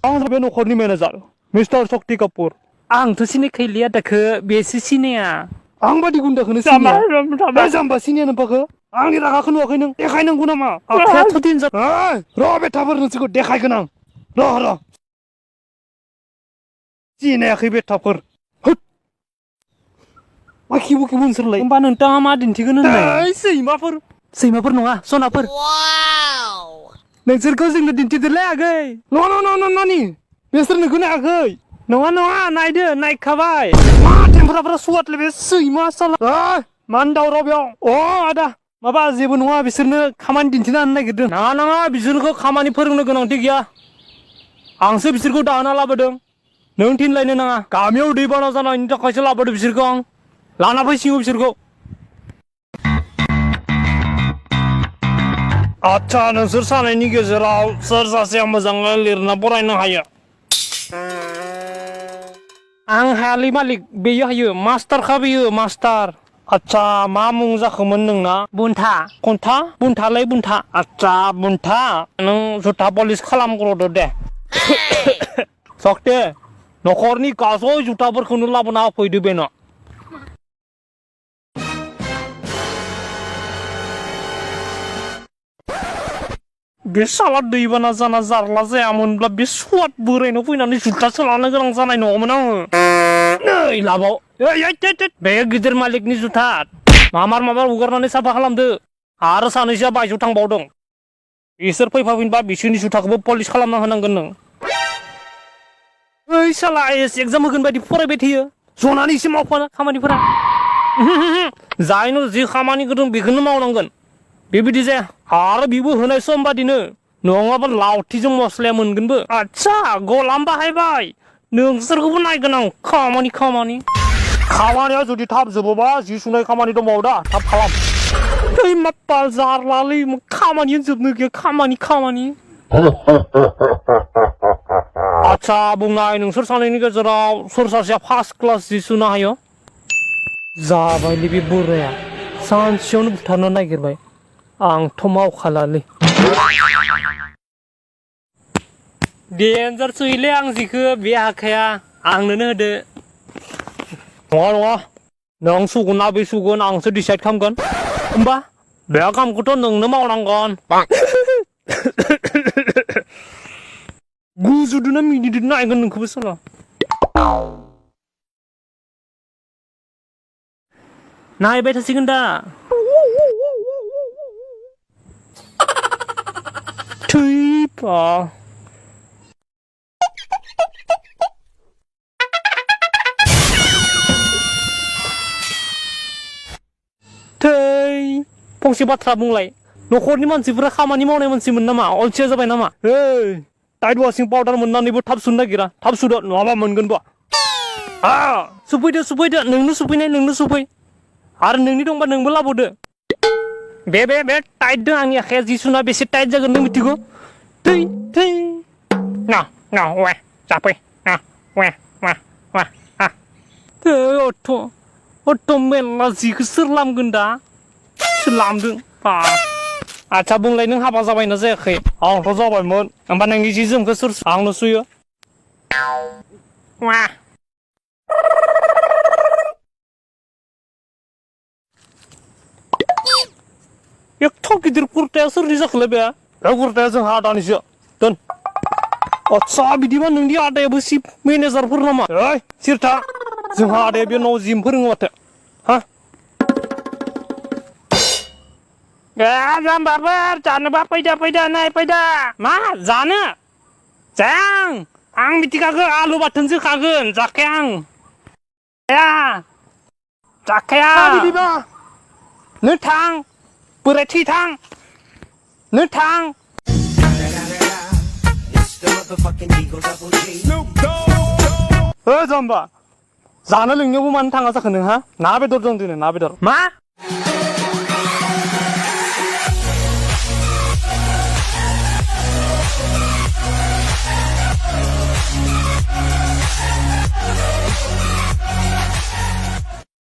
आं बे न'खरनि मेनेजार मिस्टार शक्ति कापुर आंथ' सिनायखायलिया दाखो बेसो सिनाया आं बादि गुन्दाखौनो सिनाया जाम्बा सिनाया नोम्फाखो आंनि रागाखौ नुवाखै नों देखायनांगौ नामा आखायाथ' देनजार र' बेटाफोर नोंसोरखौ देखायगोन आं र' सिनायाखै बेटाफोर मा खिबु नोंसोरलाय होमबा नोंथाङा मा दिन्थिगोन होननाय सैमाफोर नङा सनाफोर नोंसोरखौ जोंनो दिन्थिदोलाय आगै नानि बेसोर नोंखौ नायाखै नङा नायदो नायखाबाय मा टेम्पाराफोरा सुवादलै बे सैमा साला मानो दावराव बेयाव आदा माबा जेबो नङा बिसोरनो खामानि दिन्थिना होनो नागिरदों नाङा बिसोरखौ खामानि फोरोंनो गोनांथि गैया आंसो बिसोरखौ दाहोना लाबोदों नों थिनलायनो नाङा गामियाव दैबाना जानायनि थाखायसो लाबोदों बिसोरखौ आं लाना फैसिगौ बिसोरखौ आच्छा नोंसोर सानैनि गेजेराव सोर सासेया मोजाङै लिरना फरायनो हायो आं हायालै मालिक बेयो हायो मास्टारखा बेयो मास्टार आच्छा मा मुं जाखोमोन नोंना बुन्था बुन्थालै बुन्था आच्छा बुन्था नों जुथा पलिस खालामग्रोदो दे सक्ते न'खरनि गासै जुथाफोरखौनो लाबोना होफैदो बेनो बे साला दैबाना जाना जारला जायामोनब्ला बे सुवाद बोरायनाव फैनानै जुथासो लानो गोनां जानाय नङामोन आङो नै लाबाव बे गिदिर मालिकनि जुथा मामार हुगारनानै साफा खालामदो आरो सानैसोआ बायजोआव थांबावदों बिसोर फैफाफिनबा बिसोरनि जुथाखौबो पलिस खालामना होनांगोन नों ओइ साला आइएस एग्जाम होगोन बायदि फरायबाय थायो जनानै एसे मावफानो खामानिफोरा जायनो जि खामानिखौ दं बेखौनो मावनांगोन बेबायदि जाया आरो बिबो होनाय सम बादिनो नङाबा लावथिजों मस्लाया मोनगोनबो आच्छा गलाम बाहायबाय नोंसोरखौबो नायगोन आं खामानिया जुदि थाब जोबोबा जि सुनाय खामानि दंबावो दा थाब खालाम दै माप्पा जारलालै खामानियानो जोबनो गैया खामानि आच्छा बुंनाय नोंसोर सानैनि गेजेराव सोर सासेया फार्स्ट क्लास जि सुनो हायो जाबायलै बे बोराया सानसेयावनो बुथारनो नागिरबाय आंथ' मावखालालै देन्जार सैलै आं जिखो बे हाखाया आंनोनो होदो नङा नों सुगोन ना बे सुगोन आंसो डिसाइड खालामगोन होमबा बे खामखौथ' नोंनो मावनांगोन गुजुदोना मिनिदो नायगोन नोंखौबो साला नायबाय थासिगोन दा थैपा फंसे बाथ्रा बुंलाय न'खरनि मानसिफोरा खामानि मावनाय मानसिमोन नामा अलसिया जाबाय नामा टाइट वाशिं पाउडार मोननानैबो थाब सुनो नागिरा थाब सुदो नङाबा मोनगोनबो सुफैदो नोंनो सुफै आरो नोंनि दंबा नोंबो लाबोदो बे टाइट दं आंनि आखाया जि सुना बेसे टाइट जागोन नों मिथिगौ थै जाफै अथ' मेरला जिखौ सोर लामगोन दा लामदों आच्छा बुंलाय नों हाबा जाबायना जायाखै आंथ' जाबायमोन होमबा नोंनि जि जोमखौ सोर आंनो सुयो एथ' गिदिर कुर्ताया सोरनि जाखोलाय बे कुर्ताया जोंहा आदानिसो दोन आच्छा बिदिबा नोंनि आदायाबो चिफ मेनेजारफोर नामा सिरथा जोंहा आदाया बे न'आव जिम फोरोङो माथो जाम्बाफोर जानोबा फैदा मा जानो आं मिथिखागो आलु बाथोनसो खागोन जाखाया बिदिबा नों थां बोराय थै थां नों थां जाम्बा जानो लोंनायावबो मानो थाङा जाखो नोंहा ना बेदर दं दिनै ना बेदर मा